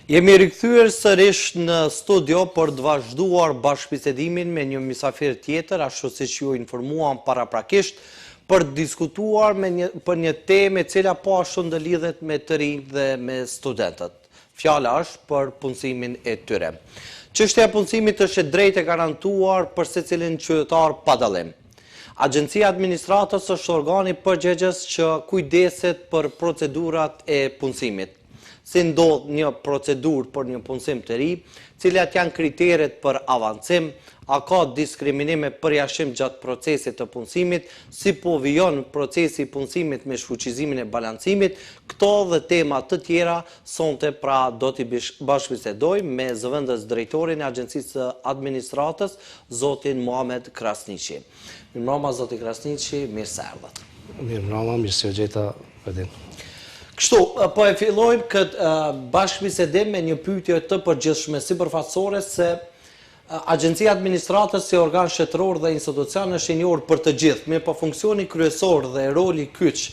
Jemi rikthyer sërish në studio për të vazhduar bashkëbisedimin me një mysafir tjetër, ashtu siç ju informuam paraprakisht, për të diskutuar me një, për një temë e cila po ashtu ndërlidhet me të rinjtë dhe me studentët. Fjala është për punësimin e tyre. Çështja e punësimit është e drejtë e garantuar për secilin qytetar pa dallim. Agjencia e Administratës është organi përgjegjës që kujdeset për procedurat e punësimit. Si ndodh një procedurë për një punësim të ri, cilat janë kriteret për avancim, a ka diskriminim e përjashtim gjatë procesit të punësimit, si po vijon procesi i punësimit me shfuqizimin e balancimit, këto dhe tema të tjera sonte pra do t'i bashkëbisedojmë me zëvendës drejtorin e Agjencisë së Administratës, zotin Muhamed Krasniqi. Mirëmbrëma zoti Krasniqi, mirë se erdhët. Mirëmbrëma, mirë se ju gjeta, Vedin. Kështu, po e fillojmë këtë bashkëbisedim me një pyetje të përgjithshme sipërfaqësore se Agjencia e Administratës si organ shtetëror dhe institucion është i njohur për të gjithë, mirëpo funksioni kryesor dhe roli kyç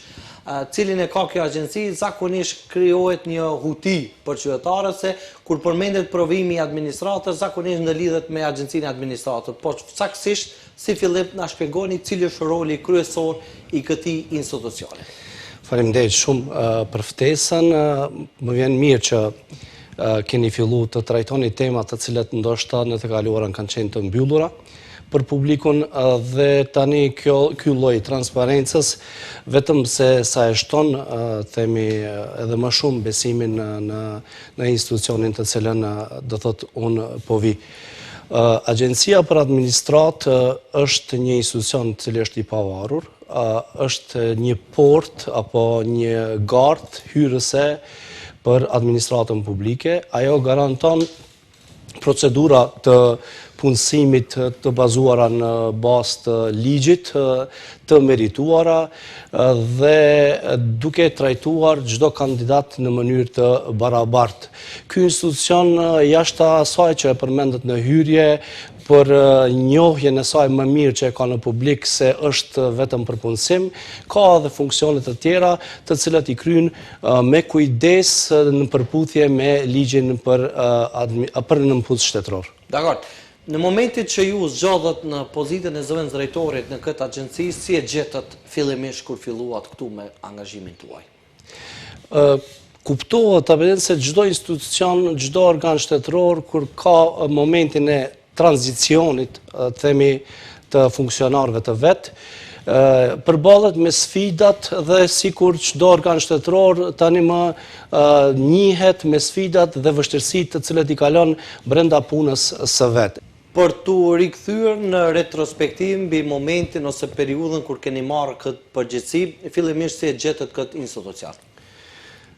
cilin e ka kjo agjenci, zakonisht krijohet një huti për qytetarët se kur përmendet provimi i administratës, zakonisht ndërlidhet me Agjencinë e Administratës. Po saktësisht, si fillim na shpjegoni cili është roli kryesor i këtij institucioni. Faleminderit shumë për ftesën. Më vjen mirë që keni fillu të trajtoni tema të cilat ndoshta në të kaluarën kanë qenë të mbyllura për publikun dhe tani kjo ky lloj transparencës vetëm se sa e shton themi edhe më shumë besimin në në në institucionin të cilën do thotë unë po vi. Agjencia për Administratë është një institucion i cili është i pavarur, është një portë apo një gardh hyrëse për administratën publike. Ajo garanton procedura të punësimit të bazuara në bazë të ligjit të merituara dhe duke trajtuar çdo kandidat në mënyrë të barabartë. Ky institucion jashtë asaj që e përmendët në hyrje për njohjen e saj më mirë që e ka në publik se është vetëm për punësim, ka edhe funksione të tjera të cilat i kryen me kujdes në përputhje me ligjin për për nëpunës shtetëror. Dakord. Në momentin që ju u zgjodhët në pozitën e zëvendësdrejtorit në këtë agjenci, si e gjetët fillimisht kur filluat këtu me angazhimin tuaj? Ë kuptohet apo se çdo institucion, çdo organ shtetëror kur ka momentin e tranzicionit, të themi, të funksionarëve të vet, përballet me sfidat dhe sikur çdo organ shtetëror tani më njihet me sfidat dhe vështirësitë të cilat i kalon brenda punës së vet. Për t'u rikthyer në retrospektivë mbi momentin ose periudhën kur keni marrë këtë përgjegjësi, fillimisht si e gjetët këtë institucion?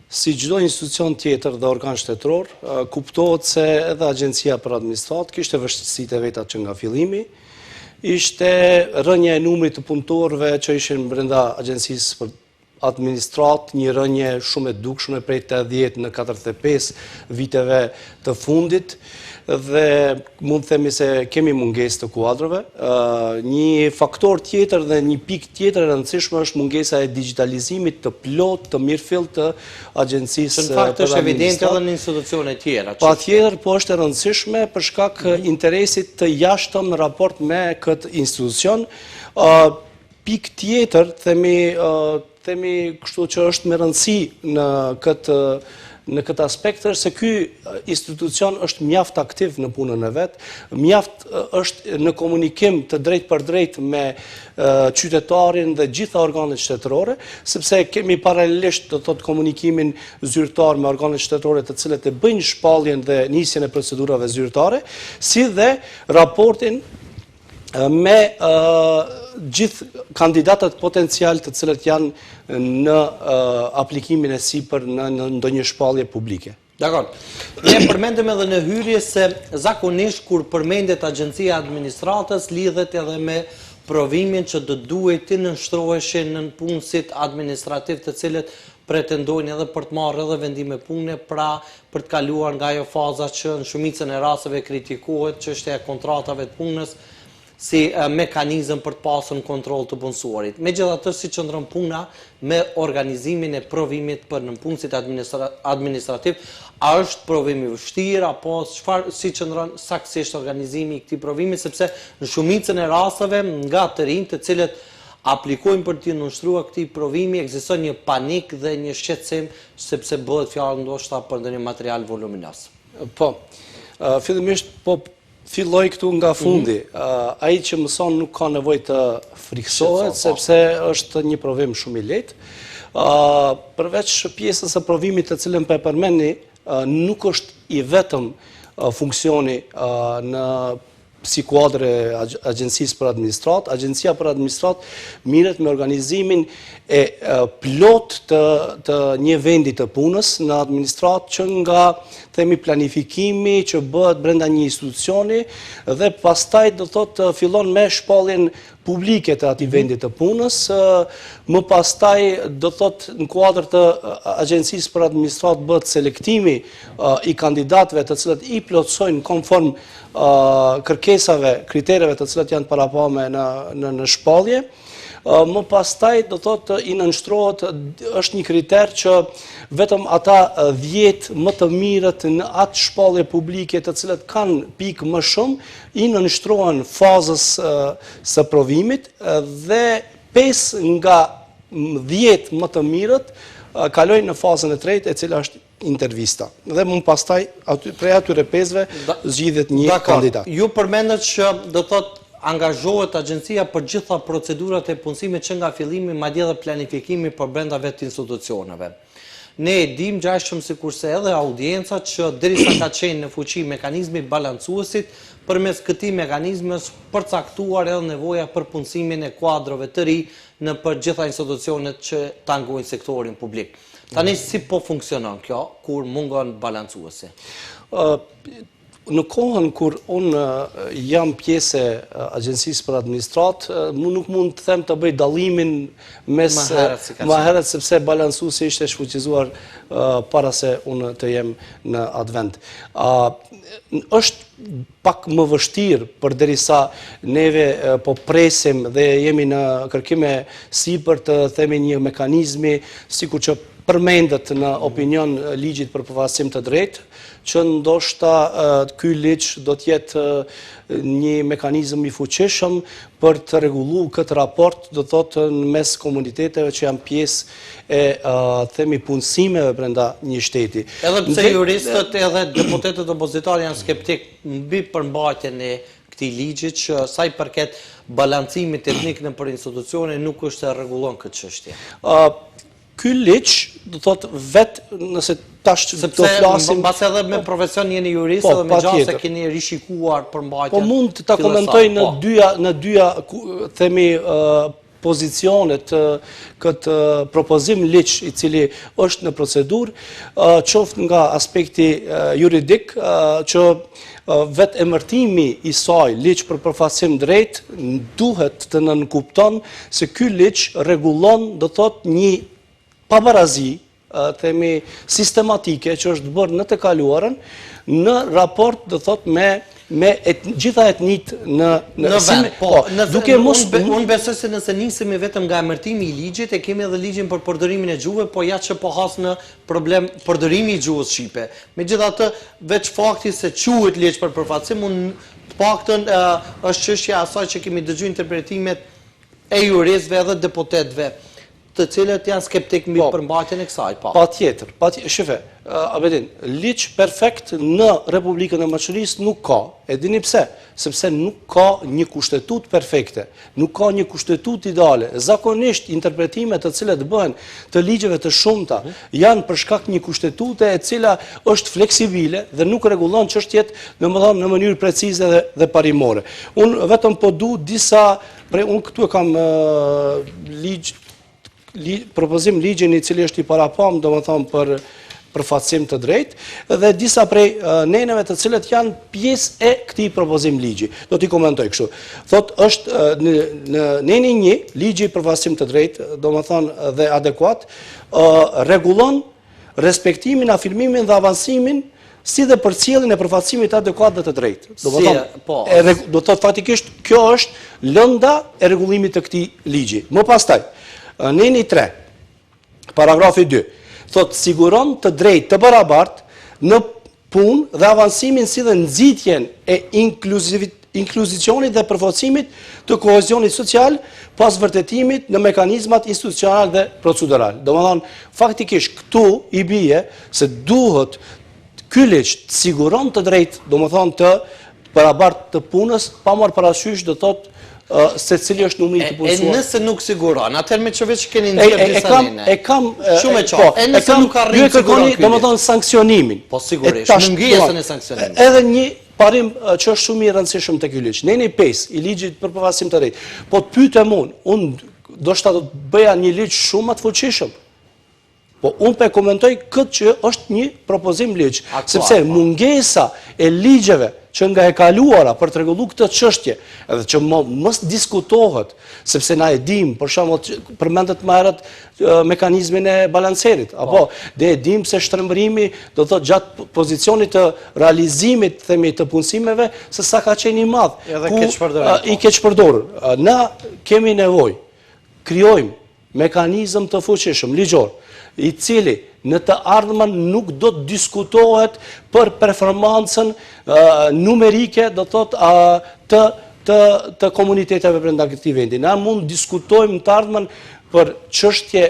Si çdo institucion tjetër dhe organ shtetëror, kuptohet se edhe Agjencia për Administratë kishte vështirësitë e veta që nga fillimi. Ishte rënia e numrit të punëtorëve që ishin brenda Agjencisë për Administratë, një rënie shumë e dukshme prej 80 në 45 viteve të fundit dhe mund të themi se kemi mungesë të kuadrove. Një faktor tjetër dhe një pikë tjetër e rëndësishme është mungesa e digjitalizimit të plotë të mirëfilltë të agjencisë. Që në fakt është evidente edhe në institucione tjera. Patjetër, po është e rëndësishme për shkak mhm. interesit të jashtëm në raport me këtë institucion. Pikë tjetër, themi, themi kështu që është me rëndësi në këtë në këtë aspekt është se ky institucion është mjaft aktiv në punën e vet, mjaft është në komunikim të drejtpërdrejtë me qytetarin dhe gjitha organet shtetërore, sepse kemi paralelisht do të thotë komunikimin zyrtar me organet shtetërore të cilët e bëjnë shpalljen dhe nisjen e procedurave zyrtare, si dhe raportin me gjithë kandidatët potencial të cilët janë në aplikimin e sipër në ndonjë shpallje publike. Dakord. Ne përmendëm edhe në hyrje se zakonisht kur përmendet Agjencia e Administratës lidhet edhe me provimin që do duhej t'i nënshtroheshin nëpunësit administrativ të cilët pretendojnë edhe për të marrë edhe vendime pune, pra për të kaluar nga ajo faza që në shumicën e rasteve kritikohet çështja e kontratave të punës. si mekanizëm për të pasur në kontroll të punësuarit. Megjithatë, si qëndron puna me organizimin e provimit për nëpunësit administrativ, a është provim i vështirë apo çfarë si qëndron saktësisht organizimi i këtij provimi, sepse në shumicën e rasteve nga të rinjtë të cilët aplikojnë për t'iu nënshtruar këtij provimi ekziston një panik dhe një shqetësim sepse bëhet fjalë ndoshta për ndonjë material voluminoz. Po. Fillimisht po Filloj këtu nga fundi. Mhm. Ai që mëson nuk ka nevojë të frikësohet, po. sepse është një provim shumë i lehtë. Përveç pjesës së provimit të cilën po e përmendni, nuk është i vetëm funksioni në si kuadër e Agjencisë për Administratë. Agjencia për Administratë mirret me organizimin e plotë të, të një vendi të punës në administratë që nga themi planifikimi që bëhet brenda një institucioni dhe pastaj do thotë fillon me shpalljen publike të atij mhm. vendit të punës, më pastaj do thotë në kuadër të Agjencisë për Administratë bëhet selektimi i kandidatëve të cilët i plotësojnë konform kërkesave, kritereve të cilat janë parapame në në në shpallje. Më pastaj, do thotë, i nënshtrohet, është një kriter që vetëm ata 10 më të mirët në atë shpallje publike të cilët kanë pikë më shumë, i nënshtrohen fazës së provimit dhe 5 nga 10 më të mirët kalojnë në fazën e tretë, e cila është intervista. Dhe më pastaj, aty, prej atyre pesëve, zgjidhet një kandidat. Ju përmendët që do thotë angazhohet agjencia për gjitha procedurat e punësimit që nga fillimi, madje edhe planifikimi përbrenda vetë institucioneve. Ne e dimë ngjashëm sikurse edhe audienca që derisa ka qenë në fuqi mekanizmi i balancuesit, përmes këtij mekanizmi është përcaktuar edhe nevoja për punësimin e kuadrove të ri nëpër gjitha institucionet që tangojnë sektorin publik. Tani si po funksionon kjo kur mungon balancuesi? Në kohën kur unë jam pjesë e Agjencisë për Administratë, mu nuk mund të them të bëj dallimin mes më herët sepse balancuesi ishte shfuqizuar para se unë të jem në atë vend. Është pak më vështirë përderisa neve po presim dhe jemi në kërkim e sipër të themi një mekanizmi sikur që përmendet në opinion ligjit për përfaqësim të drejtë, që ndoshta ky ligj do të jetë një mekanizëm i fuqishëm për të rregullu këtë raport, do të thotë në mes komuniteteve që janë pjesë e themi punësimeve brenda një shteti. Edhe pse juristët edhe deputetët opozitarë janë skeptik mbi përmbajtjen e këtij ligji që sa i përket balancimit etnik nëpër institucione nuk është se rregullon këtë çështje. Ky ligj, do thotë vetë nëse tash do flasim mbase edhe me profesion jeni jurist po, edhe me gjasë e keni rishikuar përmbajtjen. Po mund ta komentoj në po. dyja në dyja themi pozicionet këtë propozim ligj i cili është në procedurë, qoftë nga aspekti juridik që vetë emërtimi i saj, ligj për përfaqësim drejt, duhet të nënkupton se ky ligj rregullon, do thotë, një pabarazi, themi, sistematike që është bërë në të kaluarën, në raport, do thotë, me me et, gjitha etnitë në në, në vend, po, po në, duke mos unë besoj se nëse nisemi vetëm nga emërtimi i ligjit, e kemi edhe ligjin për përdorimin e gjuhëve, po ja që po has në problem përdorimi i gjuhës shqipe. Megjithatë, veç fakti se quhet ligj për përfaqësim, unë të paktën është çështja e asaj që kemi dëgjuar interpretimet e juristëve edhe deputetëve, të cilët janë skeptik mbi po, përmbajtjen e kësaj, po. Patjetër, patjetër, shife, Abedin, ligj perfekt në Republikën e Maqedonisë nuk ka. E dini pse? Sepse nuk ka një kushtetutë perfekte, nuk ka një kushtetutë ideale. Zakonisht interpretimet të cilat bëhen të ligjeve të shumta mhm. janë për shkak një kushtetute e cila është fleksibile dhe nuk rregullon çështjet, domethënë në mënyrë precize dhe, dhe parimore. Unë vetëm po du disa prej unë këtu e kam ligj propozim ligjin i cili është i parapam, domethënë për përfaqësim të drejtë, dhe disa prej neneve të cilët janë pjesë e këtij propozim ligji. Do t'i komentoj kështu. Thotë është në, në neni një, ligji për përfaqësim të drejtë, domethënë dhe adekuat, rregullon respektimin, afirmimin dhe avansimin Si dhe përcjelljen e përfaqësimit adekuat dhe të drejtë. Do të thotë, po. do të thotë faktikisht kjo është lënda e rregullimit të këtij ligji. Më pastaj, neni 3, paragrafi 2, thotë siguron të drejtë të barabartë në punë dhe avansimin si dhe nxitjen e inkluzionit dhe përforcimit të kohezionit social pas vërtetimit në mekanizmat institucional dhe procedural. Domethënë, faktikisht këtu i bie se duhet ky ligj të siguron të drejtë, domethënë të barabartë të punës, pa marrë parasysh do thotë se cili është numri i të punësuar. E nëse nuk siguron, atëherë me që veç keni nxjerrë disa nene. E kam, shumë e qartë. Po, e nëse nuk arrin të siguron ky ligj. Domethënë sanksionimin. Po sigurisht, mungesën e sanksionimit. Edhe një parim që është shumë i rëndësishëm te ky ligj. Neni 5 i ligjit për përfaqësim të drejtë. Po të pytem unë, unë ndoshta do të bëja një ligj shumë më të fuqishëm. Po unë po e komentoj këtë që është një propozim ligj, sepse po. mungesa e ligjeve që nga e kaluara për të rregullu këtë çështje, edhe që më mos diskutohet, sepse na e dim, për shembull, përmendët më herët mekanizmin e balancerit, po. apo dhe e dim se shtrembërimi do të thotë gjatë pozicionit të realizimit, themi, të punësimeve, se sa ka qenë i madh, edhe po. i keqpërdorur. Na kemi nevojë, krijojmë mekanizëm të fuqishëm ligjor, i cili në të ardhmen nuk do të diskutohet për performancën numerike, do të thotë të të të komuniteteve brenda këtij vendi. Na mund të diskutojmë në të ardhmen për çështje,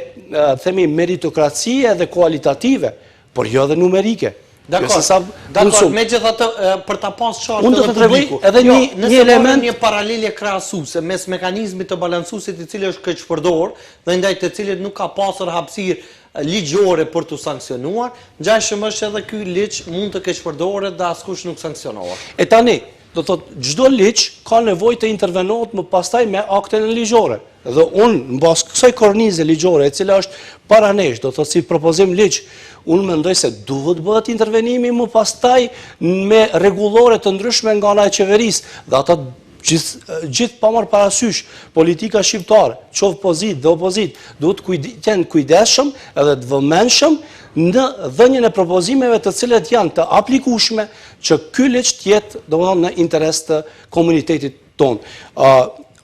themi, meritokracie dhe kualitative, por jo edhe numerike. Dakor, dakor, megjithatë, për ta pas qartë Unë do të tregoj edhe jo, një, një element... një paralele krahasuese mes mekanizmit të balancuesit i cili është keqpërdor dhe ndaj të cilit nuk ka pasur hapësirë ligjore për t'u sanksionuar, ngjashëm është edhe ky ligj mund të keqpërdoret dhe askush nuk sanksionohet. E tani, Do të thotë, çdo ligj ka nevojë të intervenohet më pastaj me akte nënligjore. Dhe unë, në bazë kësaj kornize ligjore, e cila është para nesh, do të thotë si propozim ligj, unë mendoj se duhet bëhet intervenimi më pastaj me rregullore të ndryshme nga ana e qeverisë, dhe ata gjithë gjithë pa marrë parasysh politika shqiptare, qoftë pozitë dhe opozitë, duhet të jenë kujdesshëm edhe të vëmendshëm në dhënien e propozimeve të cilat janë të aplikueshme që ky ligj të jetë, domethënë, në interes të komunitetit tonë.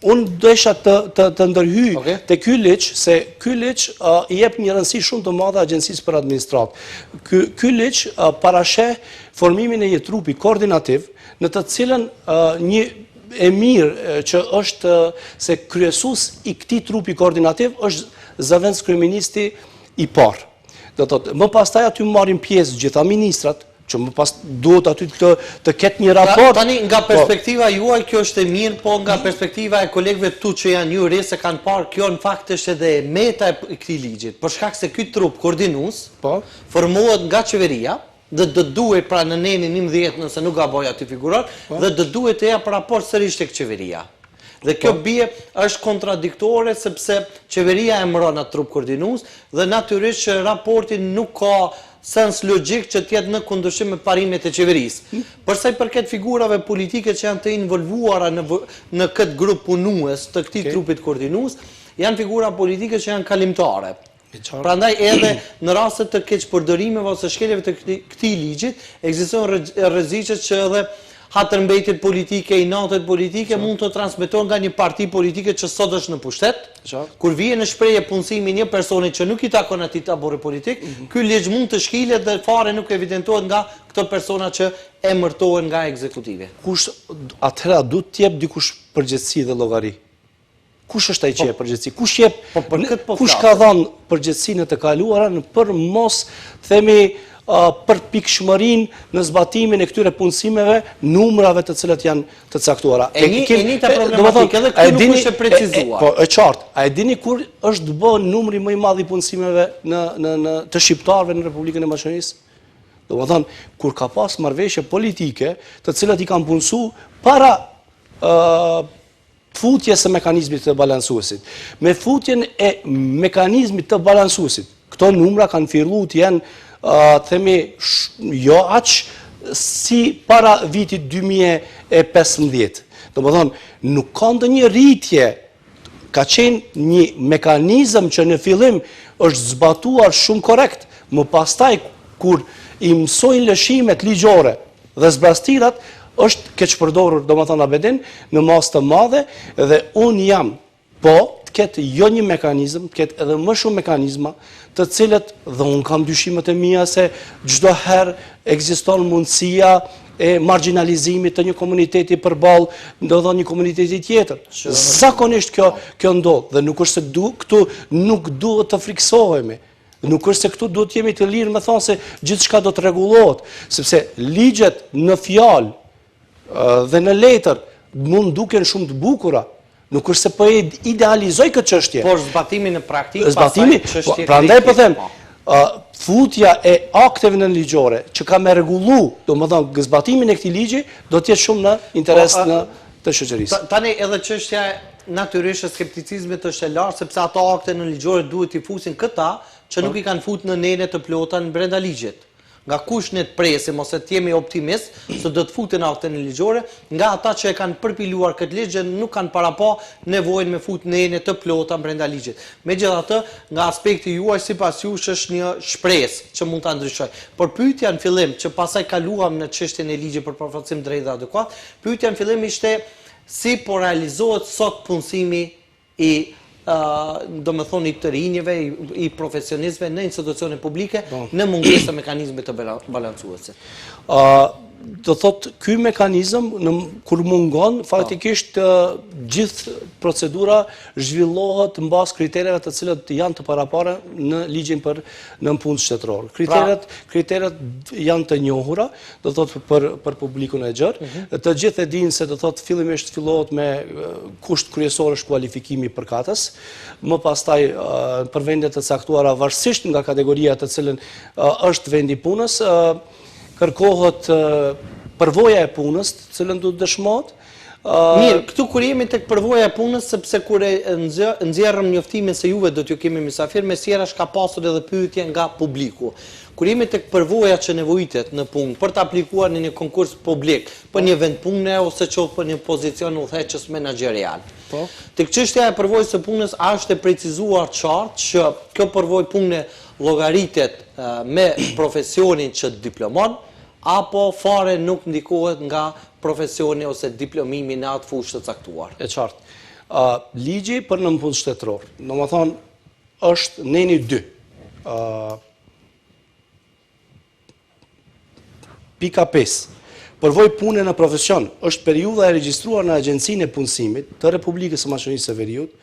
Unë desha të, të, të ndërhyj okay. te ky ligj, se ky ligj uh, i jep një rëndësi shumë të madhe Agjencisë për Administratë. Ky, ky ligj uh, parasheh formimin e një trupi koordinativ në të cilën uh, një e mirë që është se kryesues i këtij trupi koordinativ është zëvendëskryeministri i parë. Do të thotë, më pastaj aty marrin pjesë gjitha ministrat, që më pas duhet aty të të ketë një raport. Tani nga po. perspektiva juaj kjo është e mirë, po nga perspektiva e kolegëve tu që janë juristë e kanë parë kjo në fakt është edhe e meta e këtij ligjit, për shkak se ky trup koordinues po formohet nga qeveria dhe do duhej pra në nenin 11 nëse nuk gaboj aty figuron po. dhe do duhet të jap raport sërish tek qeveria. Dhe kjo po. bie është kontradiktore sepse qeveria emëron atë trup koordinues dhe natyrisht që raporti nuk ka sens logjik që të jetë në kundërshtim me parimet e qeverisë. Hmm. Për sa i përket figurave politike që janë të involvuara në në këtë grup punues të këtij okay. trupit koordinues, janë figura politike që janë kalimtare. Prandaj edhe në raste të keqpërdorimeve ose shkeljeve të këtij ligjit, ekzistojnë rreziqet që edhe hatërmbetjet politike, inatet politike mund të transmetohen nga një parti politike që sot është në pushtet. Kur vjen në shprehje punësimi i një personi që nuk i takon atij tabori politik, mhm. ky ligj mund të shkilet dhe fare nuk evidentohet nga këto persona që emërtohen nga ekzekutivi. Kush atëherë duhet të jep dikush përgjegjësi dhe llogari? Kush është ai që po, jep përgjegjësi? Kush jep po, për këtë po kush ka dhënë përgjegjësi në të kaluarën për mos themi përpikshmërinë në zbatimin e këtyre punësimeve, numrave të cilët janë të caktuara. E një e njëjta problematikë, edhe këtu nuk është e precizuar. Po, e qartë. A e dini kur është bë numri më i madh i punësimeve në në në të shqiptarëve në Republikën e Maqedonisë? Domethënë, kur ka pas marrëveshje politike, të cilat i kanë punësu para futjes së mekanizmit të balancuesit. Me futjen e mekanizmit të balancuesit, këto numra kanë fillu të jenë, të themi, jo aq si para vitit 2015. Domethënë, nuk ka ndonjë rritje, ka qenë një mekanizëm që në fillim është zbatuar shumë korrekt, më pastaj kur i mësojnë lëshimet ligjore dhe zbrastirat, është keqpërdorur, domethënë Abedin, në masë të madhe dhe unë jam Po, të ketë jo një mekanizëm, të ketë edhe më shumë mekanizma, të cilët dhe unë kam dyshimet e mia se çdo herë ekziston mundësia e marginalizimit të një komuniteti përballë, domethënë një komuniteti tjetër. Zakonisht kjo, kjo ndodh dhe nuk është se du, këtu nuk duhet të frikësohemi. Nuk është se këtu duhet të jemi të lirë me thonë se gjithçka do të rregullohet, sepse ligjet në fjalë dhe në letër mund duken shumë të bukura, Nuk është se po e idealizoj këtë çështje. Por zbatimi në praktikë, zbatimi, po, prandaj po them, po. futja e akteve nënligjore që ka me rregullu, domethënë zbatimin e këtij ligji, do të jetë shumë në interes po, në të shoqërisë. Tani edhe çështja natyrisht e skepticizmit është e lartë sepse ato akte nënligjore duhet t'i fusin këta që nuk i kanë fut në nene të plota në brenda ligjit. Nga kush ne të presim ose të jemi optimist se do të futen akte nënligjore, nga ata që e kanë përpiluar këtë ligj dhe nuk kanë parapa nevojën me fut nene të plota brenda ligjit. Megjithatë, nga aspekti juaj sipas jush është një shpresë që mund ta ndryshojë. Por pyetja në fillim, që pastaj kaluam në çështjen e ligjit për përfaqësim drejtë dhe adekuat, pyetja në fillim ishte si po realizohet sot punësimi i domethënë i të rinjve, i profesionistëve në institucione publike, po. në mungesë të mekanizmit të balancuesit. Do thotë, ky mekanizëm, në, kur mungon, po. faktikisht gjithë procedura zhvillohet në bazë kritereve të cilët janë të parapara në ligjin për nëpunës shtetëror. Pra- kriteret, kriteret janë të njohura, do thotë për për publikun e gjerë. Mhm. Të gjithë e dinë se do thotë fillimisht fillohet me kusht kryesor është kualifikimi përkatës, më pastaj për vende të caktuara varësisht nga kategoria të cilën është vendi i punës, kërkohet përvoja e punës, të cilën duhet dëshmohet. Mirë, këtu kur jemi tek përvoja e punës, sepse kur e nxjerrëm njoftimin se juve do t'ju kemi mysafir, mes tjerash ka pasur edhe pyetje nga publiku. Kur jemi tek përvoja që nevojitet në punë për të aplikuar në një konkurs publik për një vend pune ose qoftë për një pozicion udhëheqës menaxherial. Po. Tek çështja e përvojës së punës a është e precizuar qartë që kjo përvojë pune llogaritet me profesionin që diplomon apo fare nuk ndikohet nga profesioni ose diplomimi në atë fushë të caktuar? E qartë. Ligji për nëpunës shtetëror, domethënë është neni 2. Pika 5. Përvojë pune në profesion është periudha e regjistruar në Agjencinë e Punësimit të Republikës së Maqedonisë së Veriut,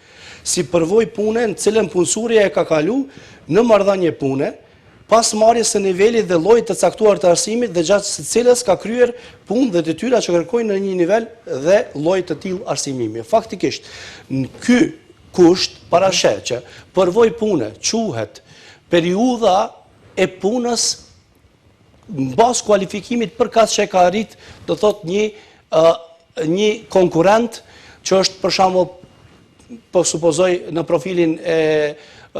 si përvojë pune në cilën punësori e ka kalu në marrëdhënie pune, pas marrjes së nivelit dhe llojit të caktuar të arsimit dhe gjatë së cilës ka kryer punë dhe detyra që kërkojnë në një nivel dhe lloj të tillë arsimimi. Faktikisht, ky kusht parasheh që përvojë pune quhet periudha e punës në bazë kualifikimit përkatës që e ka arrit, do thot një një konkurrent që është për shembull po supozoj në profilin e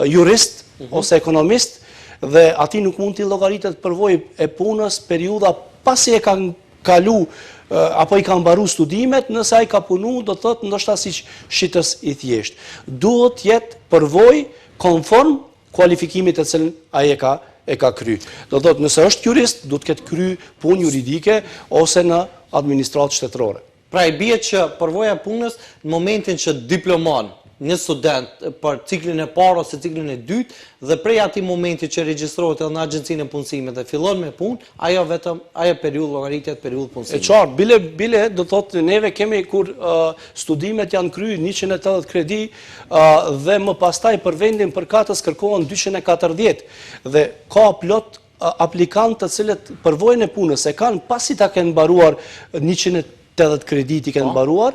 jurist mm -hmm. ose ekonomist dhe atij nuk mund t'i llogaritet përvojë e punës periudha pasi e ka kalu apo i ka mbaru studimet, nëse ai ka punu, do të thotë ndoshta si shitës i thjeshtë. Duhet të jetë përvojë konform kualifikimit të cilën ai e ka e ka kry. Do të thotë nëse është jurist, duhet të ketë kry punë juridike ose në administratë shtetërore. Pra i bie që përvoja e punës në momentin që diplomon një student për ciklin e parë ose ciklin e dytë dhe prej atij momenti që regjistrohet edhe në agjencinë e punësimit dhe fillon me punë, ajo vetëm ajo periudhë llogaritet periudhë punësimi. E qartë, bile bile do thotë neve kemi kur uh, studimet janë kry 180 kredi uh, dhe më pastaj për vendin përkatës kërkohen 240 dhe ka plot aplikantë të cilët përvojën e punës e kanë pasi ta kenë mbaruar 180 kredi t'i kenë po. mbaruar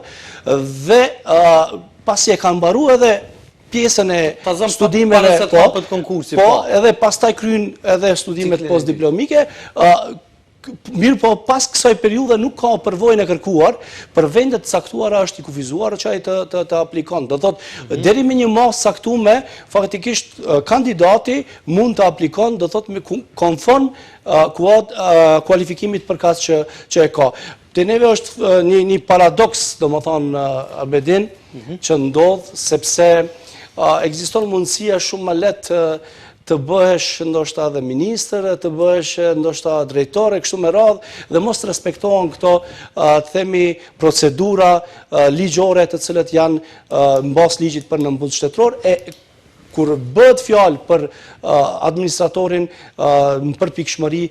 dhe pasi e kanë mbaruar edhe pjesën e studimeve po, konkursi, po, po, edhe pastaj kryn edhe studimet postdiplomike, Mirëpo, pas kësaj periudhe nuk ka përvojën e kërkuar, për vende të caktuara është i kufizuar që ai të, të, të aplikon. Do thotë, mm -hmm. deri me një masë caktume, faktikisht kandidati mund të aplikon, do thotë, me konform kualifikimit përkatës që, që e ka. Te neve është një, një paradoks, domethënë, Abedin, mm -hmm. që ndodh, sepse ekziston mundësia shumë më lehtë të. të bëhesh ndoshta edhe ministër, të bëhesh ndoshta drejtor e kështu me radhë dhe mos të respektohen këto të themi procedura ligjore të cilat janë në bazë ligjit për nëpunës shtetëror e kur bëhet fjalë për administratorin në përpikshmëri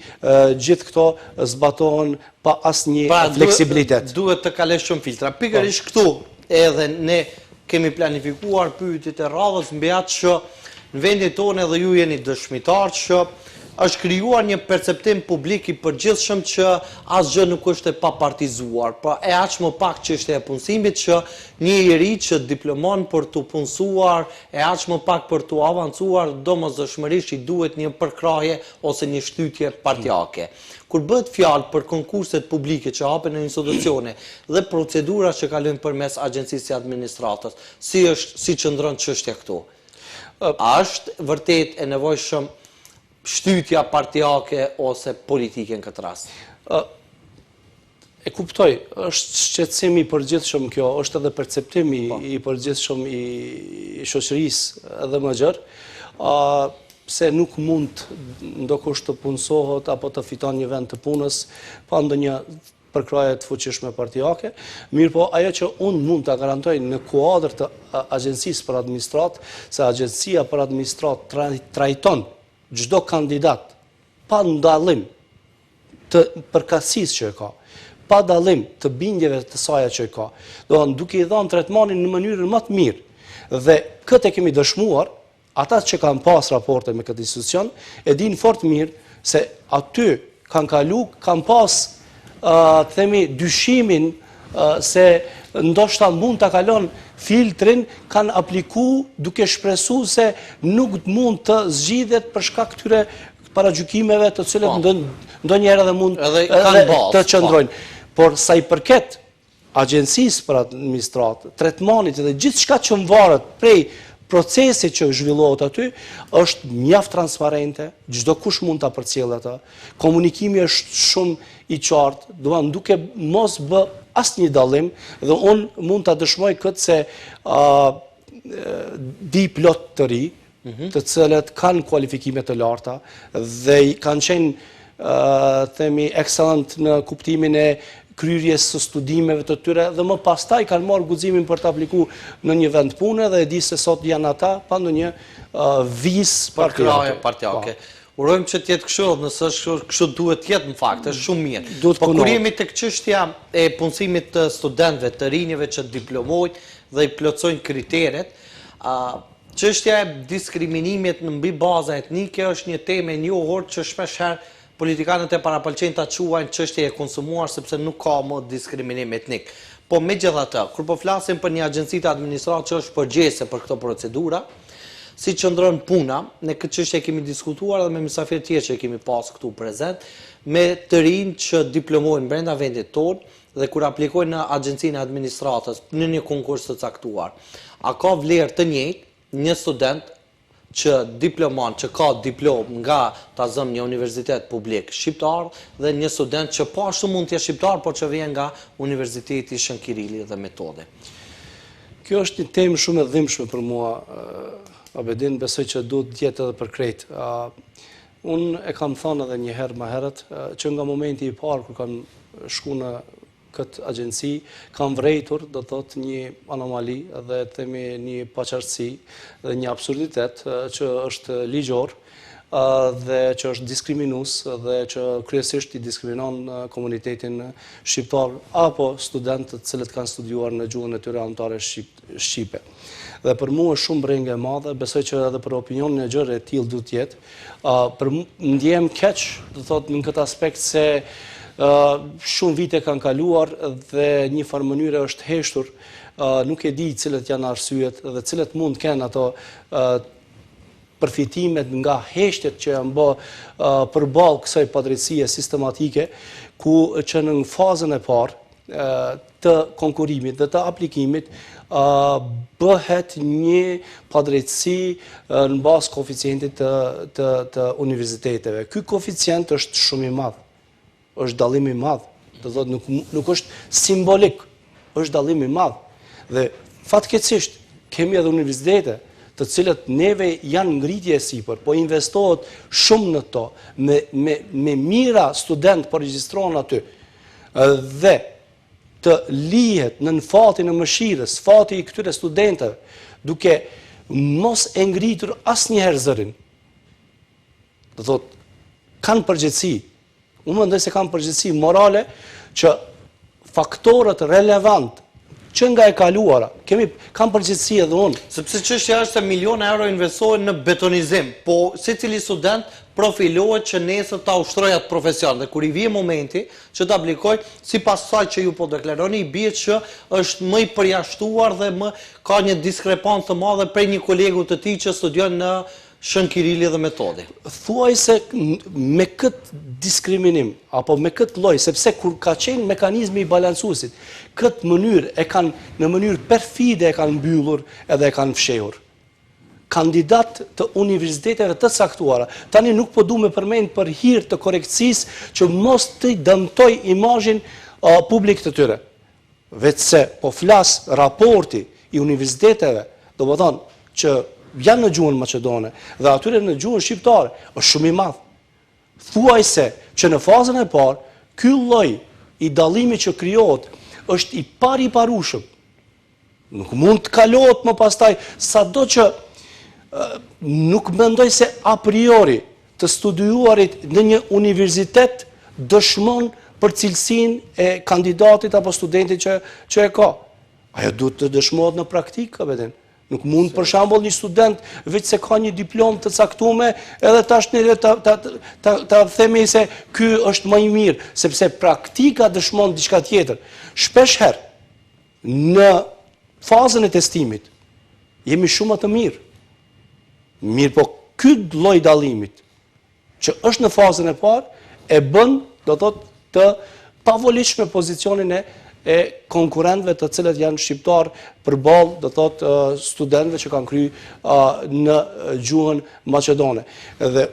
gjithë këto zbatohen pa asnjë pra, fleksibilitet. Duhet të kalosh shumë filtra. Pikërisht këtu edhe ne kemi planifikuar pyetjet e radhës mbi atë që në vendin tonë edhe ju jeni dëshmitar që është krijuar një perceptim publik i përgjithshëm që asgjë nuk është e papartizuar, pra e aq më pak çështja e punësimit që një i ri që diplomon për t'u punësuar e aq më pak për t'u avancuar, domosdoshmërisht i duhet një përkrahje ose një shtytje partiake. Kur bëhet fjalë për konkurset publike që hapen në institucione dhe procedurat që kalojnë përmes Agjencisë së Administratës, si është, si qëndron çështja këtu? A është vërtet e nevojshëm shtytja partiake ose politike në këtë rast? E kuptoj, është shqetësim i përgjithshëm kjo, është edhe perceptim i, po. i përgjithshëm i shoqërisë edhe më gjerë, se nuk mund ndokush të punësohet apo të fiton një vend të punës pa ndonjë përkrahje të fuqishme partiake, mirëpo ajo që unë mund ta garantoj në kuadër të Agjencisë për Administratë, se Agjencia për Administratë trajton çdo kandidat pa dallim të përkatësisë që e ka, pa dallim të bindjeve të saja që e ka, domethënë duke i dhanë tretmanin në mënyrën më të mirë, dhe këtë e kemi dëshmuar, ata që kanë pas raporte me këtë institucion, e dinë fort mirë se aty kanë kalu, kanë pas, të themi, dyshimin se ndoshta mund ta kalon filtrin, kanë apliku duke shpresu se nuk mund të zgjidhet për shkak këtyre paragjykimeve të cilët po. ndonjëherë edhe mund të qëndrojnë. Po. Por sa i përket Agjencisë për Administratë, tretmanit dhe gjithçka që mvaret prej procesit që zhvillohet aty, është mjaft transparente, çdokush mund ta përcjellë atë. Komunikimi është shumë i qartë, domethënë duke mos bë asnjë dallim dhe unë mund ta dëshmoj këtë se di plot të ri, mhm. të cilët kanë kualifikime të larta dhe kanë qenë themi excellent në kuptimin e kryerjes së studimeve të tyre dhe më pastaj kanë marrë guximin për të apliku në një vend pune dhe e di se sot janë ata pa ndonjë vizë partiake. partiake. Po. Urojmë që të jetë kështu, nëse është kështu duhet të jetë në fakt, është shumë mirë. Po kur jemi tek çështja e punësimit të studentëve, të rinjve që diplomojnë dhe i plotësojnë kriteret, Çështja e diskriminimit mbi baza etnike është një temë e njohur që shpeshherë politikanët e parapëlqejnë ta quajnë çështje e konsumuar sepse nuk ka më diskriminim etnik. Po megjithatë, kur po flasim për një agjenci të administratës që është përgjegjëse për këto procedura, si qëndron puna, ne këtë çështje e kemi diskutuar edhe me mysafirë tjerë që kemi pas këtu prezent, me të rinj që diplomojnë brenda vendit tonë, dhe kur aplikojnë në agjencinë e administratës në një konkurs të caktuar, a ka vlerë të njëjtë një student që diplomon, që ka diplomë nga ta zëmë një universitet publik shqiptar dhe një student që po ashtu mund të jetë shqiptar, por që vjen nga Universiteti Shën Kirili dhe Metodi. Kjo është një temë shumë e dhimbshme për mua, Abedin, besoj që duhet të jetë edhe për krejt. Unë e kam thënë edhe një herë më herët, që nga momenti i parë kur kam shku në këtë agjenci, kam vrejtur, do të thotë, një anomali dhe të themi një paqartësi dhe një absurditet që është ligjor dhe që është diskriminues dhe që kryesisht i diskriminon komunitetin shqiptar apo studentët të cilët kanë studiuar në gjuhën e tyre amtare shqipe. Dhe për mua është shumë brengë e madhe, besoj që edhe për opinionin e gjerë e tillë duhet të jetë. Për ndjehem keq, do thotë në këtë aspekt se shumë vite kanë kaluar dhe një farë mënyre është heshtur, nuk e di cilët janë arsyet dhe cilët mund të kenë ato përfitimet nga heshtjet që janë bë përballë kësaj padrejtësie sistematike, ku që në fazën e parë të konkurrimit dhe të aplikimit bëhet një padrejtësi në bazë koeficientit të, të, të universiteteve. Ky koeficient është shumë i madh, është dallim i madh, do thotë nuk, nuk është simbolik, është dallim i madh. Dhe fatkeqësisht kemi edhe universitete të cilët neve janë në ngritje e sipër, po investohet shumë në to, me, me, me mijëra studentë po regjistrohen aty, dhe të lihet nën fatin e mëshirës, fati i këtyre studentëve, duke mos e ngritur asnjëherë zërin. Do thotë, kanë përgjegjësi, unë mendoj se kanë përgjegjësi morale që faktorët relevant që nga e kaluara, kemi, kam përgjegjësi edhe unë. Sepse çështja është se miliona euro investohen në betonizim, po secili student profilohet që nesër ta ushtrojë atë profesion dhe kur i vije momenti që të aplikojë, sipas asaj që ju po deklaroni, i bie që është më i përjashtuar dhe më ka një diskrepancë të madhe prej një kolegu të tij që studion në Shën Kirili dhe Metodi. Thuajse me këtë diskriminim, apo me këtë lloj, sepse kur ka qenë mekanizmi i balancuesit, këtë mënyrë e kanë në mënyrë perfide e kanë mbyllur edhe e kanë fshehur. Kandidatë të universiteteve të caktuara, tani nuk po du me përmend për hir të korrektësisë që mos të dëmtoj imazhin publik të tyre. Veçse po flas raporti i universiteteve, domethënë që janë në gjuhën maqedone dhe atyre në gjuhën shqiptare, është shumë i madh. Thuajse që në fazën e parë, ky lloj i dallimit që krijohet është i pariparueshëm. Nuk mund të kalohet më pastaj, sado që nuk mendoj se a priori të studiuarit në një universitet dëshmon për cilësinë e kandidatit apo studentit që, që e ka. Ajo duhet të dëshmohet në praktikë, ka Nuk mund për shembull një student veç se ka një diplomë të caktume, edhe tash ne ta ta ta ta themi se ky është më i mirë, sepse praktika dëshmon diçka tjetër. Shpesh herë Në fazën e testimit, jemi shumë më të mirë. Mirëpo, ky lloj dallimit, që është në fazën e parë, e bën, do thotë, të pavolitshme pozicionin e e konkurrentëve të cilët janë shqiptarë përballë, do thotë, studentëve që kanë kry në gjuhën maqedone. Dhe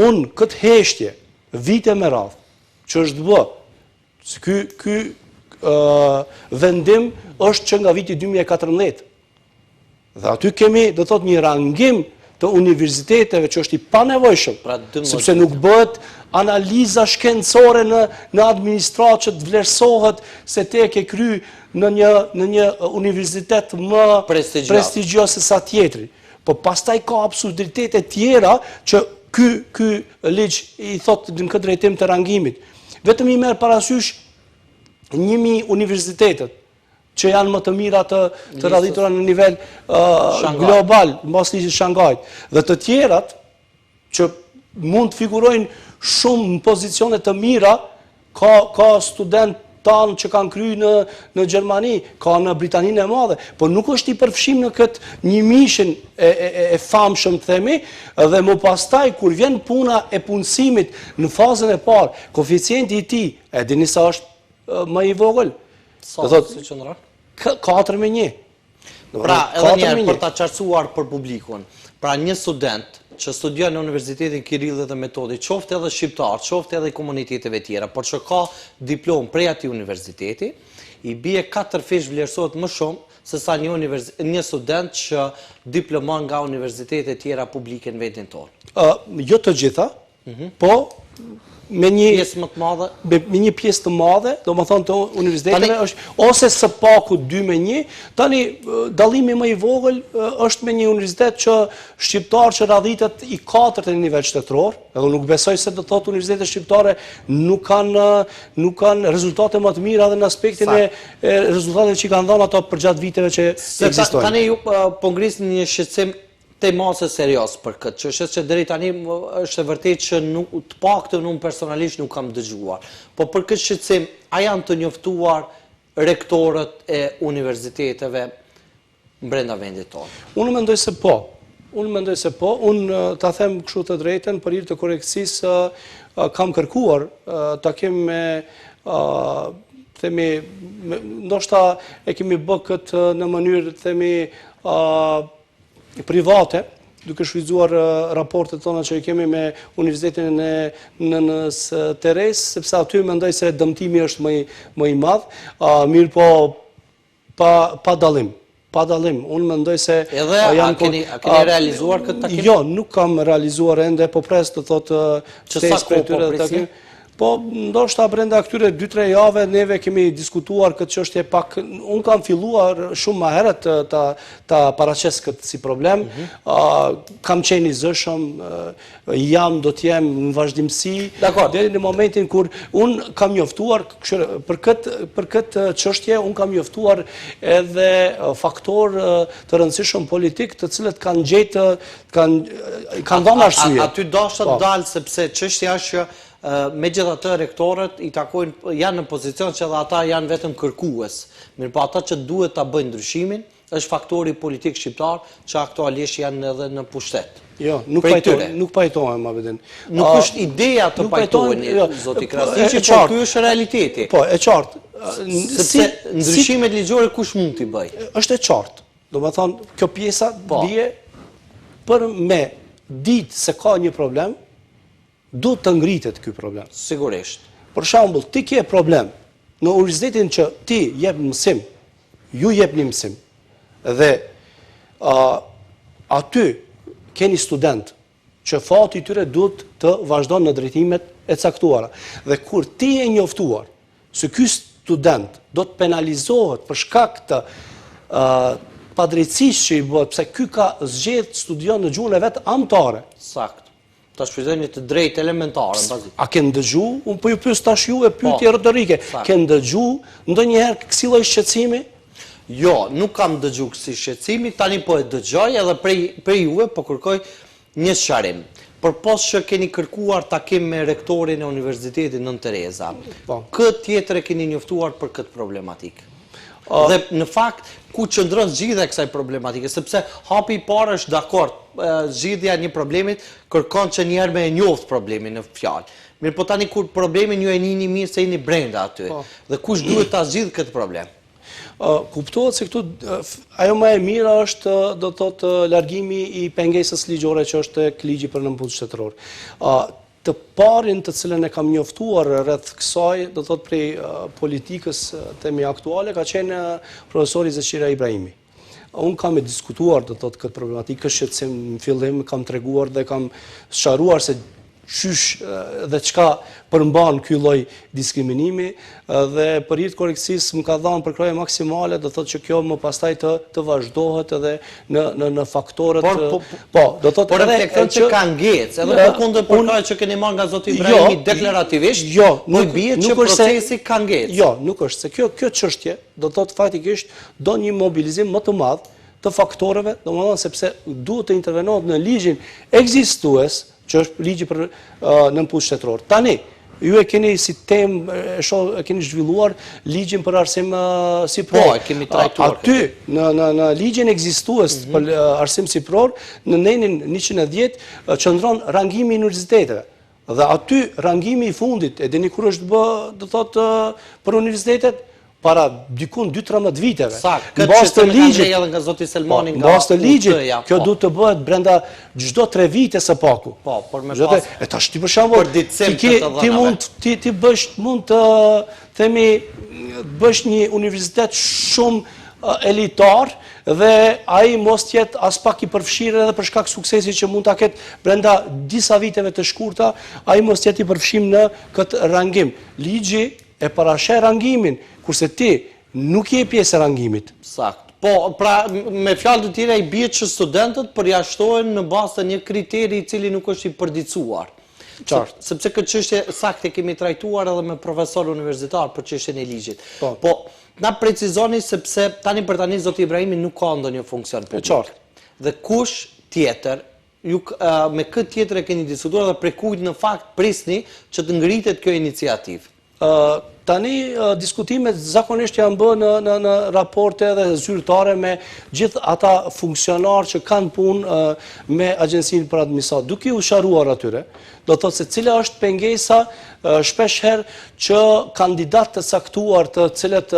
unë këtë heshtje, vite me radhë, që është bë, Se ky ky vendim është që nga viti 2014. Dhe aty kemi, do thotë, një rangim të universiteteve që është i panevojshëm, pra, sepse nuk bëhet analiza shkencore në, në administratë që të vlerësohet se ti e ke kry në një, në një universitet më prestigjioz se sa tjetri. Po pastaj ka absurditete tjera që ky, ky ligj i thotë në këtë drejtim të rangimit. Vetëm i merr parasysh 1000 universitetet që janë më të mira të, të radhitura në nivel uh, global, mbas ligjit Shangajt. Dhe të tjerat, që mund të figurojnë shumë në pozicione të mira, ka, ka studentë tanë që kanë kry në, në Gjermani, ka në Britaninë e Madhe, por nuk është i përfshim në këtë njëmijëshin e, e, e, e famshëm të themi, dhe më pastaj, kur vjen puna e punësimit në fazën e parë, koeficienti i tij, e dini sa është më i vogël? Sa, do si qëndron? 4 me 1. Pra, edhe një herë për ta qartësuar për publikun. Pra, një student që studion në Universitetin Kirili dhe Metodi, qoftë edhe shqiptar, qoftë edhe i komuniteteve tjera, por që ka diplomë prej atij universiteti, i bie katërfish vlerësohet më shumë se sa një univers një student që diplomon nga universitete tjera publike në vendin tonë. Ë, jo të gjitha, Mhm. Po, me një pjesë më të madhe, me, me një pjesë të madhe, domethënë të universiteteve është ose së paku 2 me 1. Tani dallimi më i vogël është me një universitet që shqiptar që radhitet i katërt në nivel shtetëror, edhe nuk besoj se do të thotë universitetet shqiptare nuk kanë nuk kanë rezultate më të mira edhe në aspektin e, e rezultateve që i kanë dhënë ato përgjatë viteve që ekzistojnë. Tani ju po ngrisni një shqetësim tej mase serioz për këtë çështje që deri tani është e vërtetë që nuk të paktën unë personalisht nuk kam dëgjuar. Po për këtë shqetësim a janë të njoftuar rektorët e universiteteve brenda vendit tonë? Unë mendoj se po. Unë mendoj se po. Unë ta them kështu të drejtën për hir të korrektësisë kam kërkuar takim me themi ndoshta e kemi bë këtë në mënyrë themi private, duke shfrytëzuar raportet tona që i kemi me Universitetin e Nënës Terezë, sepse aty mendoj se dëmtimi është më i, më i madh, mirëpo pa, pa dallim. Pa dallim, unë mendoj se Edhe a keni a keni realizuar këtë takim? Jo, nuk kam realizuar ende, po pres do thotë që sa kohë po prisni? Po, ndoshta brenda këtyre 2-3 jave neve kemi diskutuar këtë çështje pak, unë kam filluar shumë më herët ta ta paraqes këtë si problem. Mm -hmm. kam qenë i zëshëm, jam, do të jem në vazhdimësi, deri në momentin kur unë kam njoftuar, për këtë, për këtë çështje, unë kam njoftuar edhe faktorë të rëndësishëm politikë të cilët kanë gjetë, kanë, kanë dhënë arsye. Aty dashta të po. dal, sepse çështja është që megjithatë rektorët i takojnë, janë në pozicion që edhe ata janë vetëm kërkues. Mirëpo ata që duhet ta bëjnë ndryshimin, është faktori politik shqiptar që aktualisht janë edhe në pushtet. Jo, nuk pajtohem, nuk pajtohem Abedin. Nuk është ideja të pajtoheni, jo, zoti Krasniqi, por ky është realiteti. Po, e qartë. Sepse ndryshimet ligjore kush mund t'i bëjë? Është e qartë. Domethënë, kjo pjesa po. bie për me ditë se ka një problem, Duhet të ngritet ky problem. Sigurisht. Për shembull, ti ke problem në universitetin që ti jep mësim, ju jepni mësim dhe uh, aty keni studentë që fati i tyre duhet të vazhdon në drejtimet e caktuara. Dhe kur ti je njoftuar se ky student do të penalizohet për shkak të uh, padrejtësisë që i bëhet, pse ky ka zgjedh të studion në gjuhën e vet amtare. Sakt. Ta shfrytëzojë një të drejtë elementare, në bazë. A ke ndëgju? Unë po ju pyes tash juve pyetje po, retorike. Ke ndëgju ndonjëherë kësi lloj shqetësimi? Jo, nuk kam dëgju kësi shqetësimi, tani po e dëgjoj edhe prej, prej juve po kërkoj një sqarim. Përpos që keni kërkuar takim me rektorin e Universitetit Nënë Tereza, po. kë tjetër e keni njoftuar për këtë problematikë? Dhe në fakt, ku qëndron zgjidhja e kësaj problematike, sepse hapi i parë është dakord, zgjidhja e një problemit kërkon që njëherë me e njoft problemin në fjalë. Mirëpo tani kur problemin ju e njihni mirë se jeni brenda aty, po. dhe kush duhet ta zgjidhë këtë problem? Kuptohet se këtu ajo më e mira është do të thotë largimi i pengesës ligjore që është tek ligji për nëpunës shtetëror. Të parin të cilën e kam njoftuar rreth kësaj, do të thotë prej politikës themi aktuale, ka qenë profesori Zeqirja Ibrahimi. Unë kam e diskutuar, do të thotë, këtë problematikë, këtë shqetësim në fillim, kam treguar dhe kam sqaruar se qysh dhe çka përmban ky lloj diskriminimi dhe për hir të korrektësisë më ka dhënë përkrahje maksimale, do thotë që kjo më pastaj të të vazhdohet edhe në në në faktorët por, po, po, do thotë por reflekton që ka ngec, edhe përkundër përkrahjes që keni marrë nga zoti jo, Ibrahimi deklarativisht, jo, po nuk bie që procesi ka ngec. Jo, nuk është se kjo kjo çështje do thotë faktikisht do një mobilizim më të madh të faktorëve, domethënë sepse duhet të intervenohet në ligjin ekzistues që është ligji për nëpunës shtetëror. Tani, ju e keni si temë, e shoh, e keni zhvilluar ligjin për arsim sipëror. Po, e kemi trajtuar. Aty, në, në, në ligjin ekzistues mhm. për arsim sipëror, në nenin 110, qëndron rangimi i universiteteve. Dhe aty, rangimi i fundit, e dini kur është bë, do thotë, për universitetet, para dikun 2-13 viteve. Saktë, këtë që të ligjit, edhe nga zoti Selmani po, nga bazë të ligjit, kjo po. duhet të bëhet brenda çdo 3 vite së paku. Po, por me pas... E tash ti për shembull, ti, ke, ti mund ti, ti bësh, mund të themi, bësh një universitet shumë elitar dhe ai mos të jetë aspak i përfshirë edhe për shkak suksesit që mund ta ketë brenda disa viteve të shkurta, ai mos të jetë i përfshirë në këtë rangim. Ligji E parasheh rangimin, kurse ti nuk je pjesë e rangimit. Saktë. Po, pra, me fjalë të tjera i bie që studentët përjashtohen në bazë të një kriteri i cili nuk është i përditësuar. Qartë. Sepse këtë çështje saktë e kemi trajtuar edhe me profesor universitar për çështjen e ligjit. Po. Po, na precizoni sepse tani për tani zoti Ibrahimi nuk ka ndonjë funksion publik. Qartë. Dhe kush tjetër Ju me kë tjetër e keni diskutuar dhe prej kujt në fakt prisni që të ngritet kjo iniciativë? Tani diskutimet zakonisht janë bë në në në raporte edhe zyrtare me gjithë ata funksionarë që kanë punë me Agjencinë për Administratë, duke u sqaruar atyre, do të thotë se cila është pengesa shpesh herë që kandidatë të caktuar të cilët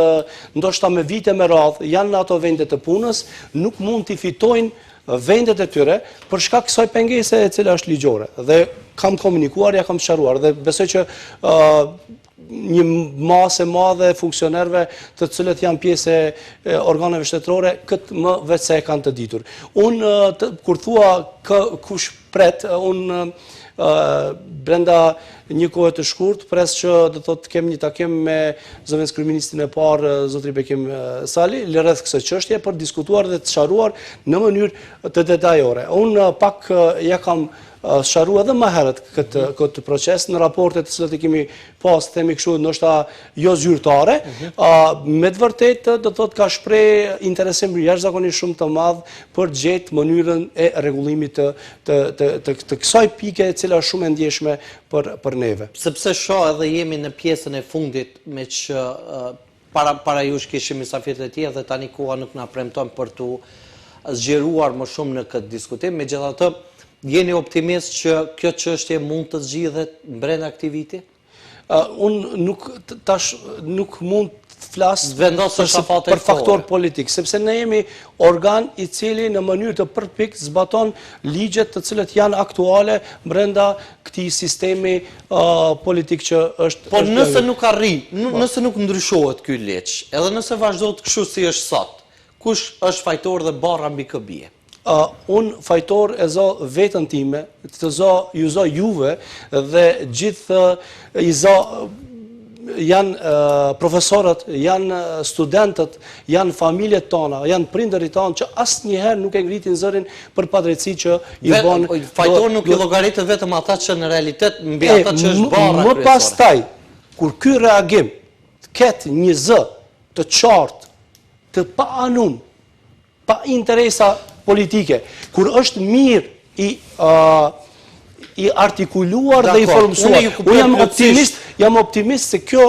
ndoshta me vite me radhë janë në ato vende të punës, nuk mund t'i fitojnë vendet e tyre për shkak kësaj pengese e cila është ligjore dhe kam komunikuar, ja kam sqaruar dhe besoj që ë një masë e madhe e funksionerëve të cilët janë pjesë e organeve shtetërore, këtë më veçse e kanë të ditur. Unë, kur thua kush pret, unë brenda një kohe të shkurt, pres që do thotë të kem një takim me zëvendëskryeministrin e parë, zotri Bekim Sali, rreth kësaj çështje për diskutuar dhe të sqaruar në mënyrë të detajuar. Unë pak ja kam sqaru edhe më herët këtë, këtë proces në raportet të cilat i kemi pas, themi kështu, ndoshta jo zyrtare, mhm. me të vërtetë do të thotë ka shpreh interesim jashtëzakonisht shumë të madh për të gjetë mënyrën e rregullimit të, të, të, të, të kësaj pike e cila është shumë e ndjeshme për, për neve. Sepse shoh edhe jemi në pjesën e fundit meqë Para para jush kishim mysafirë të tjerë dhe tani koha nuk na premton për t'u zgjeruar më shumë në këtë diskutim. Megjithatë, jeni optimist që kjo çështje mund të zgjidhet brenda këtij viti? Unë nuk tash nuk mund të flas për, për faktor politik, sepse ne jemi organ i cili në mënyrë të përpiktë zbaton ligjet të cilët janë aktuale brenda këtij sistemi politik që është... Po nëse nuk arrin, po. nëse nuk ndryshohet ky ligj, edhe nëse vazhdohet kështu si është sot, kush është fajtor dhe barra mbi kë bie? Unë fajtor e zo veten time, të zo, ju zo juve dhe gjithë i zo janë profesorët, janë studentët, janë familjet tona, janë prindërit tanë që asnjëherë nuk e ngritin zërin për padrejtësi që i bën. Fajtor nuk i llogaritet vetëm ata që në realitet mbi ata që është barra kryesore. Më pastaj, kur ky reagim të ketë një zë të qartë, të paanum, pa interesa politike, kur është mirë i i artikuluar dhe i formësuar. Unë jam optimist, jam optimist se kjo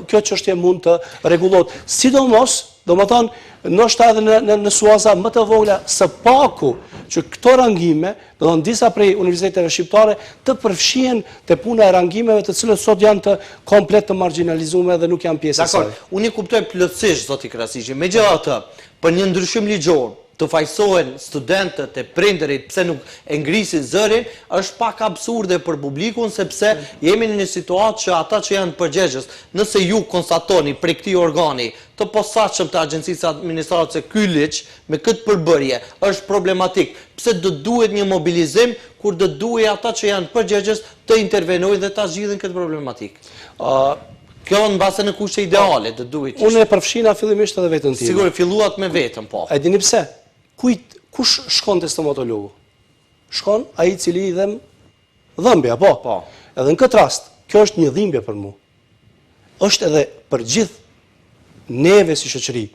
kjo çështje mund të rregullohet. Sidomos, domethënë, ndoshta edhe në në, në suaza më të vogla, së paku që këto rangime, domethënë disa prej universiteteve shqiptare të përfshihen te puna e rangimeve të cilët sot janë të komplet të marginalizume dhe nuk janë pjesë e saj. Dakord, unë i kuptoj plotësisht zoti Krasniqi. Megjithatë, Për një ndryshim ligjor, të fajësohen studentët e prindërit pse nuk e ngrisin zërin, është pak absurde për publikun sepse jemi në një situatë që ata që janë përgjegjës, nëse ju konstatoni prej këtij organi të posaçëm të Agjencisë së Administratës se ky ligj me këtë përbërje është problematik, pse do duhet një mobilizim kur do duhej ata që janë përgjegjës të intervenojnë dhe ta zgjidhin këtë problematikë? Kjo në bazë në kushte ideale, do duhej të ishte. Unë e përfshina fillimisht edhe veten time. Sigur, filluat me veten, po. E dini pse? Kujt, kush shkon te stomatologu? Shkon ai i cili i dhem dhëmbi, apo? Po. Edhe në këtë rast, kjo është një dhimbje për mu. Është edhe për gjithë neve si shoqëri.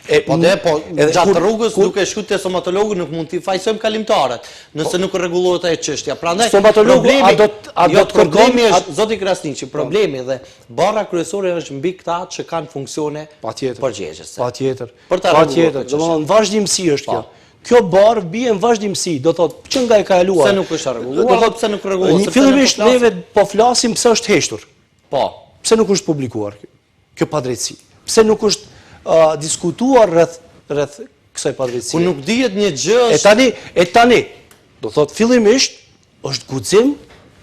E, po dhe, po, gjatë rrugës, duke shku te stomatologu, nuk mund t'i fajsojmë kalimtarët, nëse po. nuk rregullohet ajo çështja. Prandaj, problemi, a do të, a do jo, të problemi është, zoti Krasniqi, po. problemi dhe barra kryesore është mbi këta që kanë funksione përgjegjëse. Patjetër, patjetër, domethënë, vazhdimësi është kjo. Po. Kjo barrë bie në vazhdimësi, do thotë që nga e kaluar. Pse nuk është rregulluar, do thotë pse nuk rregullohet? Fillimisht neve po flasim pse është heshtur. Po. Pse nuk është publikuar kjo? Kjo padrejtësi. Pse nuk është diskutuar rreth rreth kësaj padrejtësie? Ku nuk dihet një gjë është... E tani, e tani, do thotë fillimisht është guxim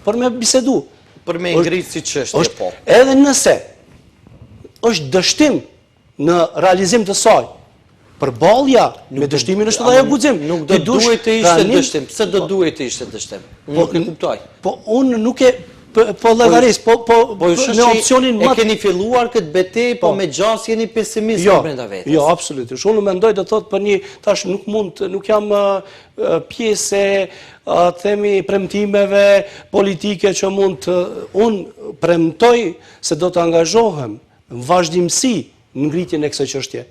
për me bisedu. Për me ngrit si çështje, po. Edhe nëse është dështim në realizim të saj, përballja me dështimin është edhe ajo guxim. Nuk do duhej të ishte dështim. Pse do duhej të ishte dështim? Unë nuk e kuptoj. Po unë nuk e po, po llogaris, po po, po në opsionin më e keni filluar këtë betejë, po, po me gjasë jeni pesimist jo, brenda vetes. Jo, absolutisht. Unë mendoj do thotë për një tash nuk mund nuk jam pjesë e të themi premtimeve politike që mund të unë premtoj se do të angazhohem në vazhdimësi në ngritjen e kësaj çështje.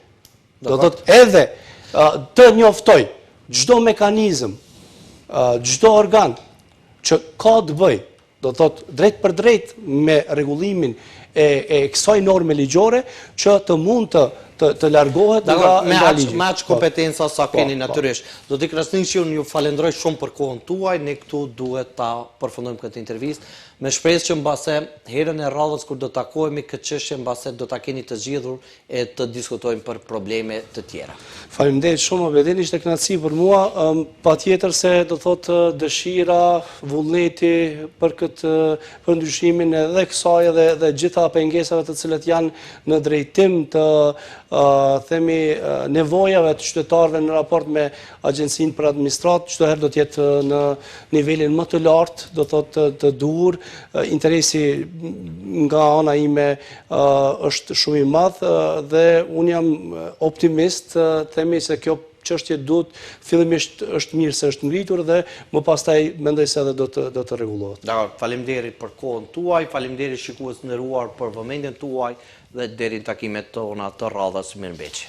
Do të thotë edhe të njoftoj çdo mekanizëm, çdo organ që ka të bëjë, do të thotë drejtpërdrejt me rregullimin e, e kësaj norme ligjore që të mund të. të të largohet nga nga ligji. Me aq po. kompetenca sa po, keni po. natyrisht. Zoti Krasniqi, unë ju falenderoj shumë për kohën tuaj, ne këtu duhet ta përfundojmë këtë intervistë, me shpresë që mbase herën e radhës kur do takohemi këtë çështje mbase do ta keni të zgjidhur e të diskutojmë për probleme të tjera. Faleminderit shumë Abedin, ishte kënaqësi për mua. Patjetër se do thotë dëshira, vullneti për këtë për ndryshimin edhe kësaj edhe dhe gjitha pengesave të cilët janë në drejtim të themi nevojave të qytetarëve në raport me Agjencinë për Administratë, çdo herë do të jetë në nivelin më të lartë, do thotë të duhur, interesi nga ana ime është shumë i madh dhe unë jam optimist, themi se kjo çështje duhet fillimisht është mirë se është ngritur dhe më pastaj mendoj se edhe do të do të rregullohet. Dakord, faleminderit për kohën tuaj, faleminderit shikues të nderuar për vëmendjen tuaj dhe deri në takimet tona të radhës mirëmbeçi.